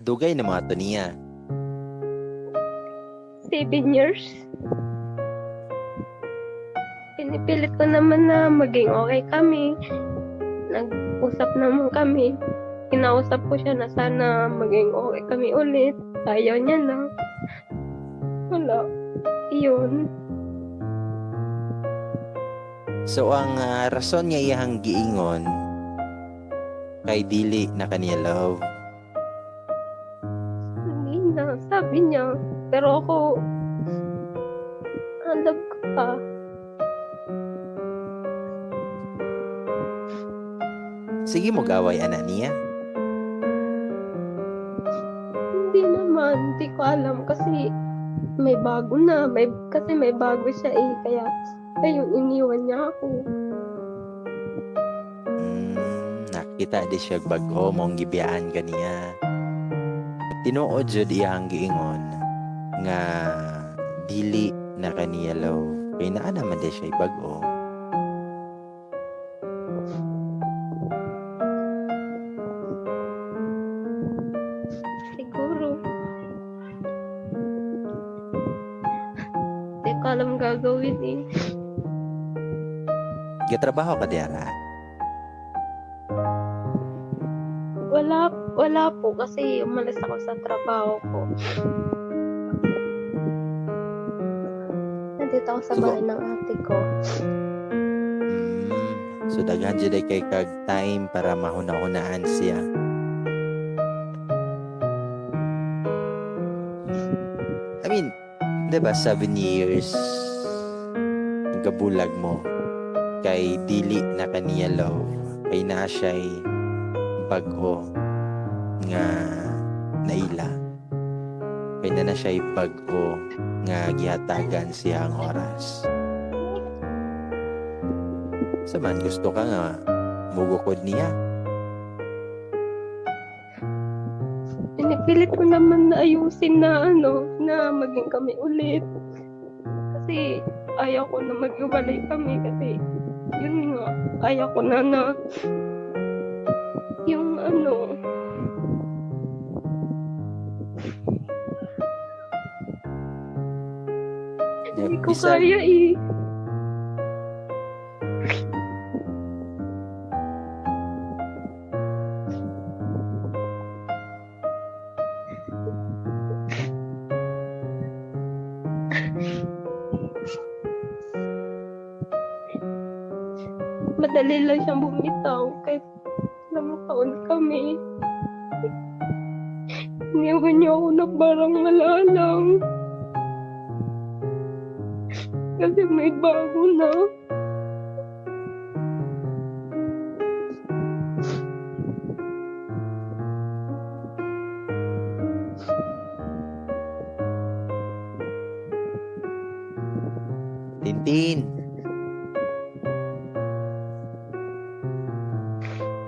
Dugay na mga to niya. 7 years. Pinipilit ko naman na maging okay kami. Nag-usap naman kami. Kinausap ko siya na sana maging okay kami ulit. Ayaw niya na. Wala. Iyon. So ang rason nga iyang giingon kay dili na kaniya love. Hindi na. Sabi niya. Pero ako, ang love ko pa. Sige mo gaway ana niya. Hindi naman. Hindi ko alam kasi may bago na. Kasi may bago siya eh. Kaya, ayun, iniwan niya ako. Nakita di siya bag-o mong gibiyaan kaniya. Tinuod jud iyang giingon nga dili na kaniya love. Kay naa naman di siya bag-o. Siguro. Hindi ko alam gagawin eh. Gatrabaho ka diara. Wala, wala po kasi umalis ako sa trabaho ko. Nandito ako sa bahay ng ate ko. So daghan jud ay kay kag time para mahuna-hunaan siya. I mean, 'di ba 7 years gabulag mo kay dili na kaniya love, kay naa siya'y bag-o nga naila, kay na siya'y bag-o nga gihatagan siya ang oras. Sa man gusto ka nga mugukod niya? Pinipilit ko naman na ayusin na ano, na maging kami ulit. Kasi ayaw ko na maghiwalay kami kasi yun nga, ayaw ko na na yung ano, hindi ko kaya eh. Madali lang siyang bumitaw kahit ilang taon kami. Iniwan niya ako na parang wala lang. Kasi may bago na. Tintin.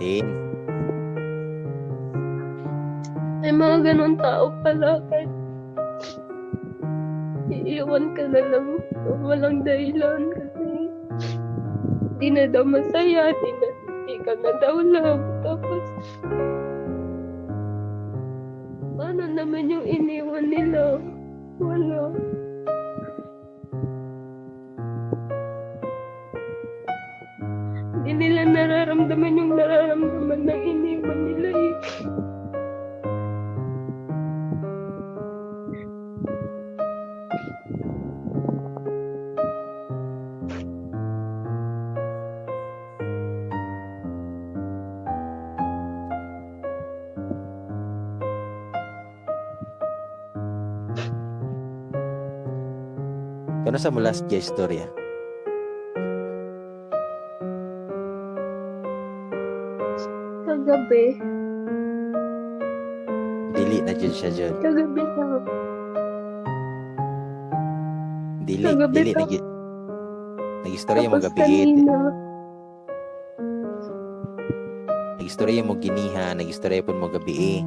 Tin. May mga ganun tao pala kahit iiwan ka na lang walang dahilan kasi di na daw masaya, di ka na daw love. Tapos, paano naman yung iniwan nila? Wala. Hindi nila nararamdaman yung nararamdaman ng iniwan nila eh. Kano sa mo last gay istorya? Kagabi. Dili na jud siya jud. Kagabi lang. Dili, Kagabi dili pa. Nag-istorya mo Tapos gabi. kanina. Nag-istorya mo giniha, nag-istorya pud mo gabi.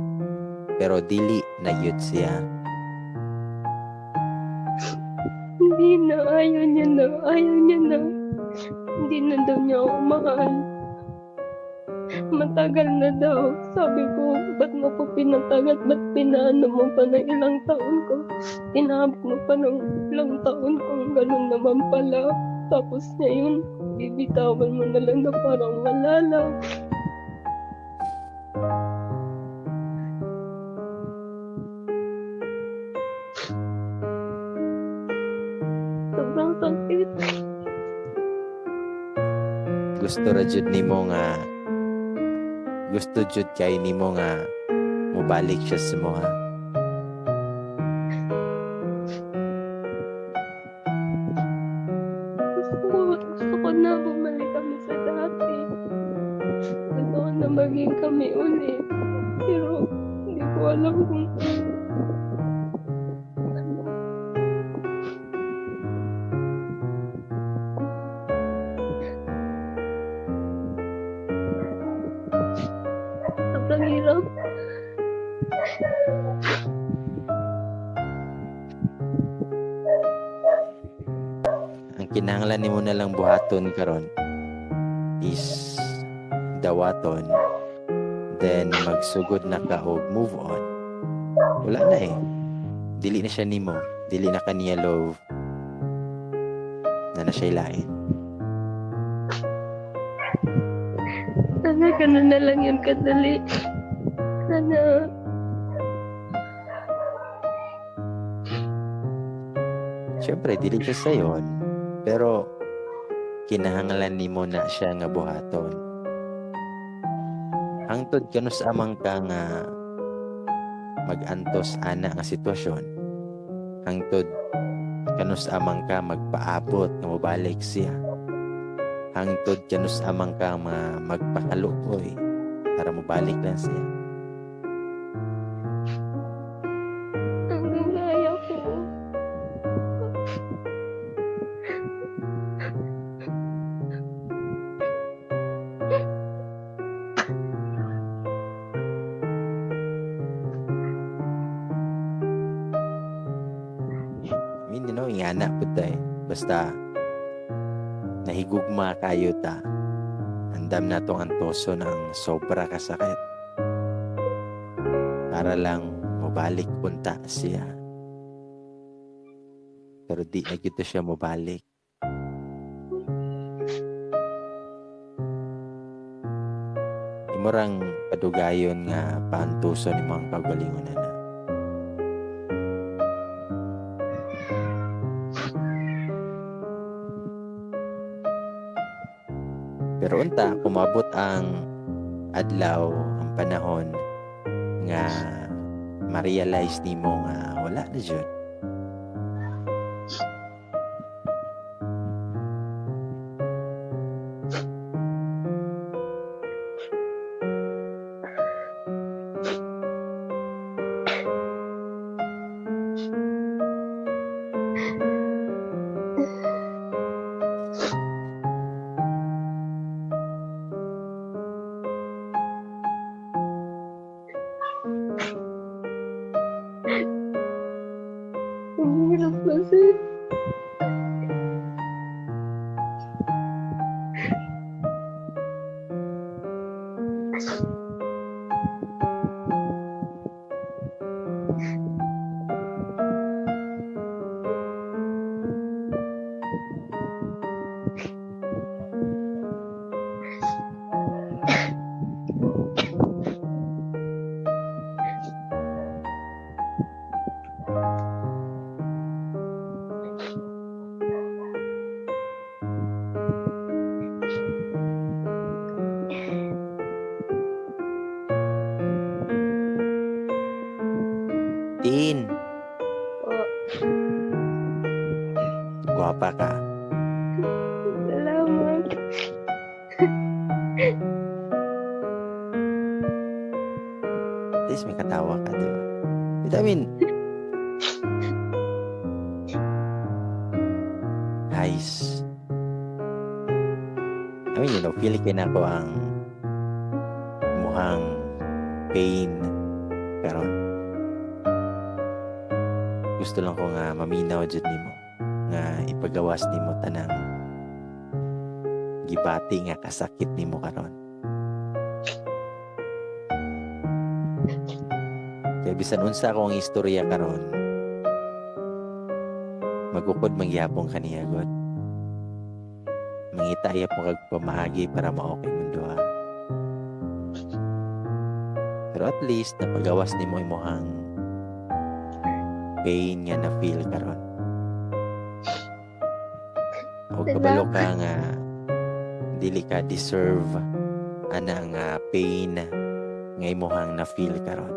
Pero dili na yun siya. Hindi na, ayaw niya na, ayaw niya na. Hindi na daw niya ako mahal. Matagal na daw. Sabi ko, ba't mo po pinatagal? Ba't pinaano mo pa ng ilang taon ko? Tinahap mo pa ng ilang taon kung ganun naman pala. Tapos ngayon, bibitawan mo na lang na parang wala lang. Sobrang sakit. Gusto ra jud nimo nga, gusto jud kay nimo nga mobalik siya sa mo, ha? Gusto ko na bumalik kami sa dati. Gusto ko na maging kami ulit. Pero hindi ko alam kung ano. Sobrang hirap. Ang kinahanglan nimo na lang buhaton karon is dawaton, then magsugod na ka og move on. Wala na eh. Dili na siya nimo, dili na ka niya love, na siya lain. Sana ganun na lang yun kadali. Sana. Siyempre, dili siya sayon. Pero, kinahanglan nimo na siya nga buhaton. Hangtod kanus amang ka nga mag-antos ana nga sitwasyon. Hangtod kanus amang ka magpaabot nga mobalik siya. Hangtod kanus amang ka magpakaluoy para mobalik lang siya. Hanggang kaya ko. I mean, you know, ingana po tayo. Basta nahigugma kayo ta. Andam na tong antoso ng sobra kasakit. Para lang mobalik punta siya. Pero di na gito siya mobalik. Imurang padugayon nga paantuso ni mga kagalingon na. Pero unta, kumabot ang adlaw, ang panahon nga ma-realize nimo nga wala na jud. Ang hirap kasi. Tin. Po. Guwapa ka. Salamat. At least may katawa ka, di ba? But I mean, guys, I mean, you know, feel ko na ako ang muhang pain karon. Gusto lang ko nga maminaw jud nimo, nga ipagawas nimo tanang gibati nga kasakit nimo karon. Kay bisan unsa akong istorya karon, magukod mangyapon kaniya god. Mangita gyapon kag pamaagi para ma-okay mong duha. Pero at least napagawas nimo imong pain nga na feel karon. O kabalo ka nga dili ka deserve ana nga pain nga imuhang na feel karon.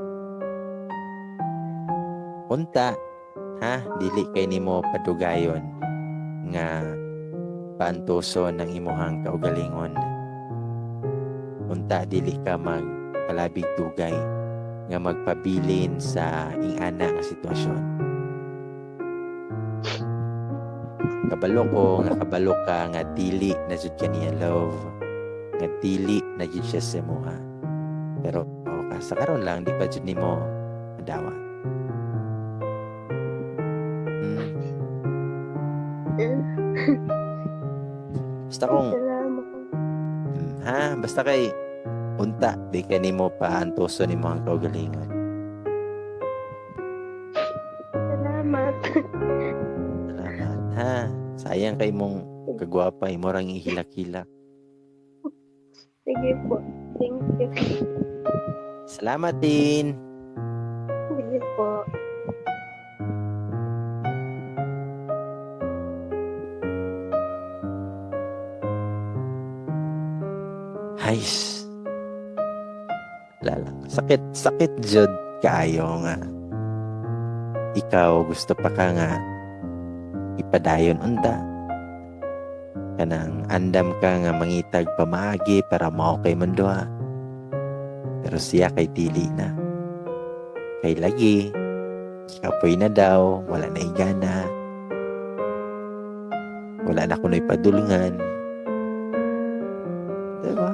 Unta ha, dili kay nimo padugayon nga paantuson ng imuhang kaugalingon. Unta dili ka magkalabig dugay nga magpabilin sa ingana nga sitwasyon. Kabalo ko nga kabalo ka nga dili na jud ka niya love, nga dili na jud siya sa imuha. Pero ka sa karon lang di pa jud nimo madawat. Basta kung ha, basta kay unta di ka nimo paantuson nimo ang kaugalingon. Salamat. Salamat ha. Sayang kay mong kagwapa, imo rang ihilak-hilak. Sige po. Thank you. Salamat din. Sige po. Hays. Wala lang. Sakit, sakit jud kaayo nga. Ikaw gusto pa ka nga ipadayon unta. Kanang andam ka nga mangitag pamaagi para ma-okay man duha. Pero siya kay dili na. Kay lagi, kapoy na daw, wala na igana. Wala na kuno'y padulngan. Diba?